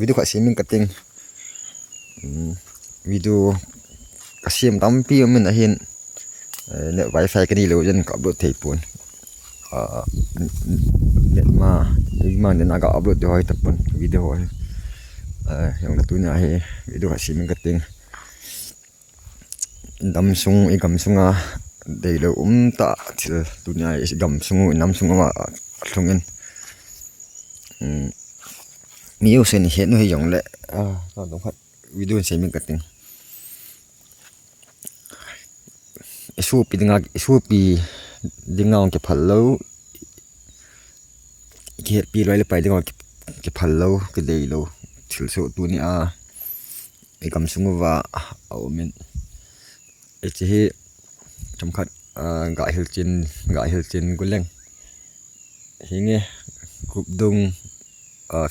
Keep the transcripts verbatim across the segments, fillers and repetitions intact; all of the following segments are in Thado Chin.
video khat sem in kating. Video kasem tampi um in ahin, net wifi kanei lou jeh in ka upload thei pon. Net ma, ima net a ka upload ding hoi tapon video ho hi. Jong le tunia hi video khat sem in kating. Damsung, i gamsunga deilou umtah thil tunia i gamsung, i namsung uva lhungin, mi jousen ihet u hijongle, video sem in kating. Isopi dinga, isopi dinga kiphal lou, kihetpi loi le pai dinga kiphal lou, kideilou thil soh tunia i gamsung uva aumin. Hiche hi chomkhat, gahilchen, gahilchen goleng hinge, group dung,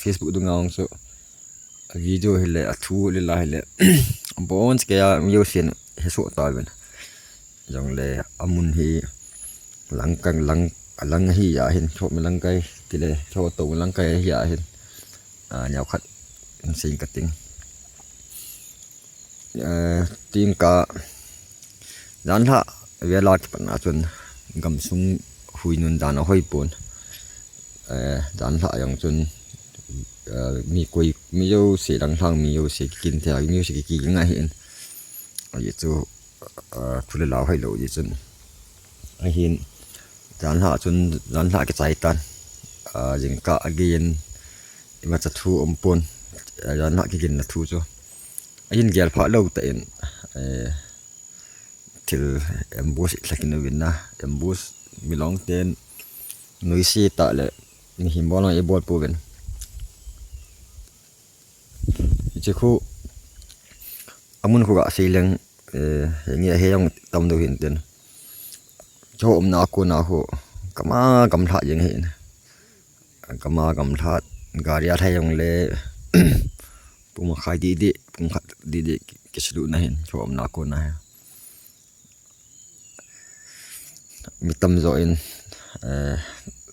Facebook dunga jong chu video hile, athu le la hile, abonchauva mi jousen hesoh tauvin. Jongle amun hi langkang lang, alang hi ahin, chom langkai tile, choto langkai hi ahin. Neokhat in sei kating. Tingkah janlhah vela kipatna chun gamsung huinun dan ahoipon. Janlhah jong chun mi koi, mi jouse, langlhang mi jouse kikin thei, mi jouse kiki ngai ahin. Ajeh chu thu le la hoilou jeh chun ahin. Janlhah chun, janlhah kichai tan, jingkah agei in imacha thu umpon. Janlhah kiginna thu chu ahin, gelphah lou tah in thil ambush ilhakin uvin na, ambush, milong ten noise tah le mihem bol jong ibol pouvin. Hiche khu amun khu gasei leng, hinge, hei jong tamlou hintin. Chu umna a kona khu gama gamlhat jeng ahin. Gama gamlhat, gari alhai jongle pung makhai didi, pung khat didi kisulutna ahin, chu umna a kona hi. Mi tamjo in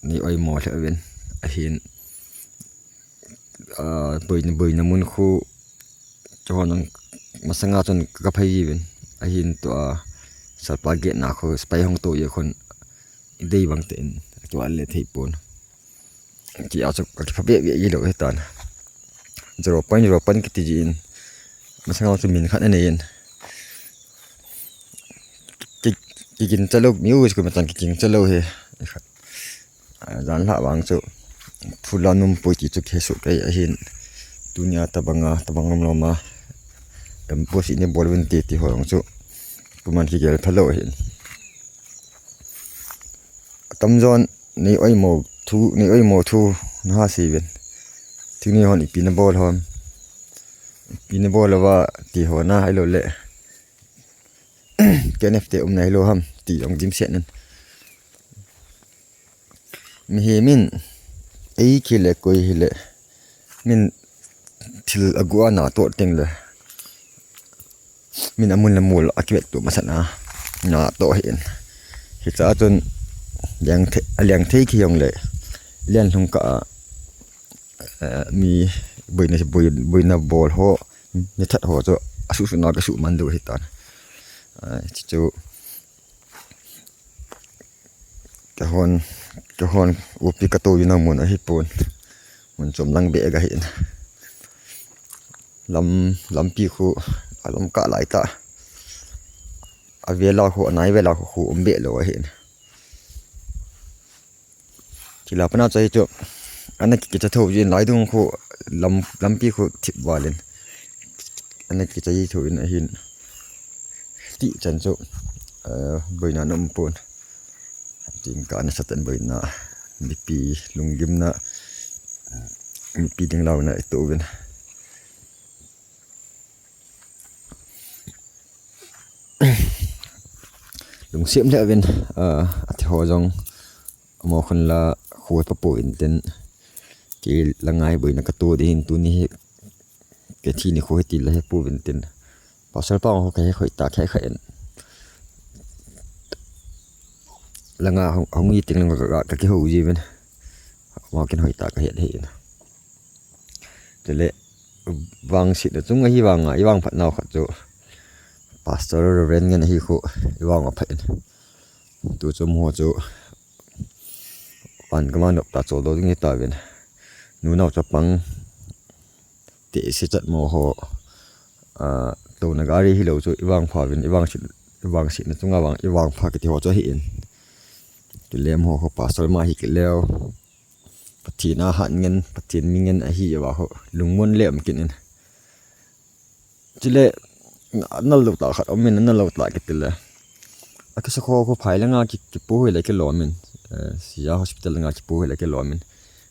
nei oimo lheh uvin ahin. Boina, boina mun khu chuhon masanga chun kaphei uvin ahin, tua Salpa Gate na khu sepai hung tou jeh khun idei bang tah in akivat le thei pon. Tia chu kakipha beh beh ilou hitan. Zero point zero point kiti jeh in masanga chu min khat anei in. Kigin chalou, mi u chu koimacha kigin chalou hi. Janlhah vang chu thu la numpoi ti chu kihesoh kei ahin. Tunia tabanga, tabang lom loma ambush nei bol uvin ti, ti ho jong chu koiman kigel phalou ahin. Atamjon nei oimo thu, nei oimo thu naha sei uvin. Tuni hon ipi nabol ham, ipi nabol uva ti ho na, ahiloule KNF te umna hilou ham ti jong dimset in. Mihem in, ei hile koi hile, min thil agu a natoh tengle min amun le mol akivetto masat a natoh ahin. Hichea chun aleng thei kei jongle, len lhung kah a mi boina, boina bol ho, nithat ho chu asuhsuhna kasuh man diu ahitan. Chuchu kihon, kihon upi katou jina mun ahipon, mun chom lang beh kahin. Lam, lampi khu alom kah laitah, avela khu, anai vela khu, khu um behlou ahin. Chule pana chai chu ana kicha thou jin, laidung khu lam, lampi khu thip valin ana kichai thou in ahin. Ti chan chu boina aumpon. Tin kana satan boina, mipi lunggimna, mipi dinglauna itoh uvin. Lungset lheh uvin, athi ho jong amaho khun la khu papouvin tin, kei langa hi boina kato ding hin, tuni hi kathi nikho hi tila hepouvin tin. Pasal pa ho kahe khoi ta khe kha in. Langa hung, hung i ting langa ka, ka kihou jiuvin. Amaho kin hoi ta kahe lheh in. Chule vangsetna chunga hi vanga i vangphat nau khat chu Pastor Reverend ngen ahi khu i vang a phat in. Tu chu mo chu pan kama nop ta chol do ding hi ta vin. Nu nau chapang te se chat mo ho, a, tona gari hi lo chu i vang pha vin, i vang sit, i vang sit na chunga vang, i vang pha kiti ho chu hi in. Kilem ho ho pastor ma hi kileo. Pathen a hat ngen, Pathen mi ngen ahi va ho. Lungmon le am kin in. Chule, nal lo ta khat, om min nal lo ta kiti le. A kisa kho kho phai langa ki, ki pu hi le ki lo min. Eh, sia hospital langa ki pu hi le ki lo min.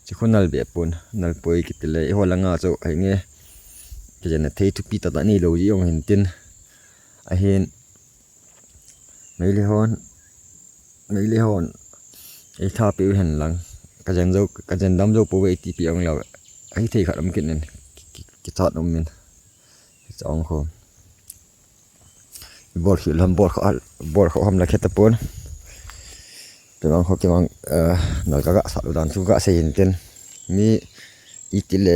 Chi kho nal be pun, nal poi kiti le. I ho langa chu, ai nge. Ki jana thei thupi ta ta ni lo ji ong hin tin. Ahin, Meile hon, Meile hon. Ei tha pe u hen lang. Ka jen zo, ka jen dam zo po ve ti pi ong lo. Ai thei khat om kin nen. Ki, ki, ki chat om min. Ki chong kho. Bol khi lam bol kho, bol kho ham la khet ta pon. Te bang kho ki bang, eh, nal ka ga sa lu dan chu ga sei hin tin. Mi i ti le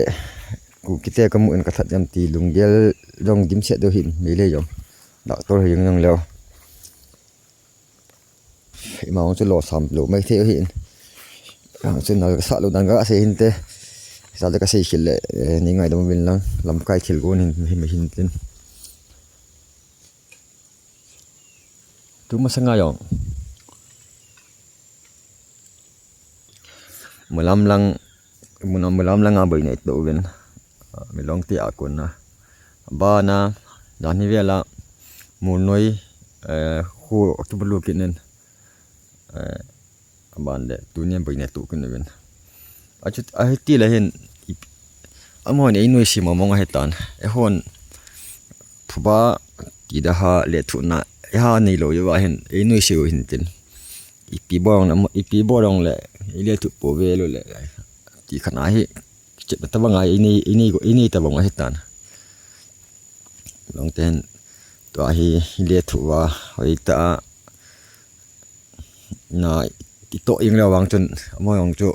ku kite ka mu in ka that jam ti lunggel jong dim se do hin Meile jong. Doctor hi jong jong leo. Ima ong chu lo sam lo mai thei hin. Ang chu nal ka sa lo dan ka sei hin te. Sa le ka sei khil le, eh, ni ngai dam vin lang. Lam kai thil gon hin, hin, hin tin. Tu ma sa ngai ong. Mulam lang, muna mulam langa boi nei to vin. Ah, mi long ti a kun na. Ba na, dan hi vela, mu noi, eh, khu ki bulu kin nen. Eh, aban le, tu nia boi nei to kin vin. A chu, a hi ti la hin, ip-, amo nei noi si mo mong a hi tan. E hon, phuba, ti da ha, le thu na, e ha nei lo yo va hin, ei noi si u hin tin. Ipi bol ong le, ipi bol ong le, i le thu po ve lo le, ti khan a hi, chet na ta bang a, i nei, i nei go, i nei ta bang a hi tan. Long ten, tua hi, i le thu va, hoi ta, na, i to ing le vang chun, amo ong chu,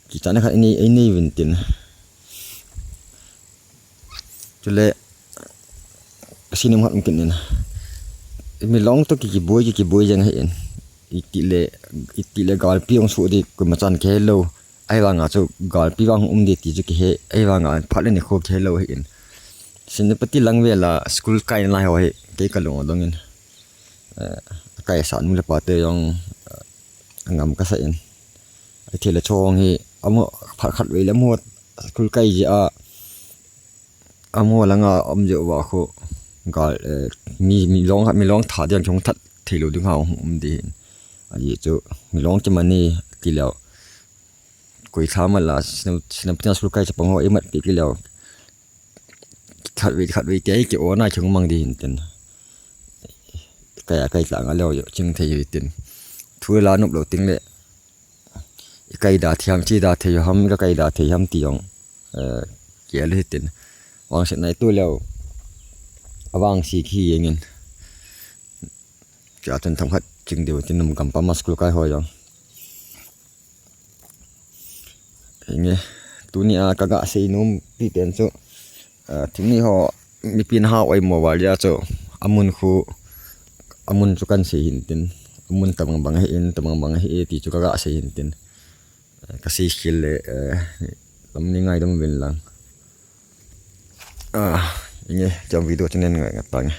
ki chan khat i nei, i nei vin tin. Chule, sinim hat mungkin in. Mi long to ki, ki boi, ki, ki boi jeng hi in. Iti le, iti le galpi ong su di ku ma chan ke lo. Ai vanga chu galpi vang um di ti chu ki he. Ai vanga phat le ni kho ke lo hi in. Sinapati lang vela school kai na ho hi. Kei ka lung dong in. Eh, kai sa nu le pa te jong, eh, ngam ka sa in. Ai thei le chong hi. Amo phat khat ve le mo school kai ji a. Amo langa om jo va kho gal, eh, mi, mi long, mi long tha diang chong that thei lo ding ha um di hin. Aji chu mi long chi mani ti leo. Koi tha ma la sina, sina pina school kai chapang ho i mat pi ki leo. Khat ve, khat ve te ai ki ona chong mang di hin tin. Kai a kai tla nga leo jo ching thei hi tin. Thu la nop lo ting le. I kai da thei ham, chi da thei ham, ka kai da thei ham ti jong, eh, kial hi tin. Vangset nai tu leo. Avangse ki jeng in. Cha chun themkhat ching deu tin um gam pa ma school kai ho jong. Inge, tuni a ka ga sei nom pi pen chu, ah, tuni ho, mipi na ha oi mo val ya chu, amun khu, amun chu kan sei hin tin, amun tabang bang hi in, tabang bang hi e ti chu ka ga sei hin tin. Eh, ka sei khel le, eh, lam ni ngai dam vin lang. Ah, inge, cham video chu nen ngai ngat ta nge.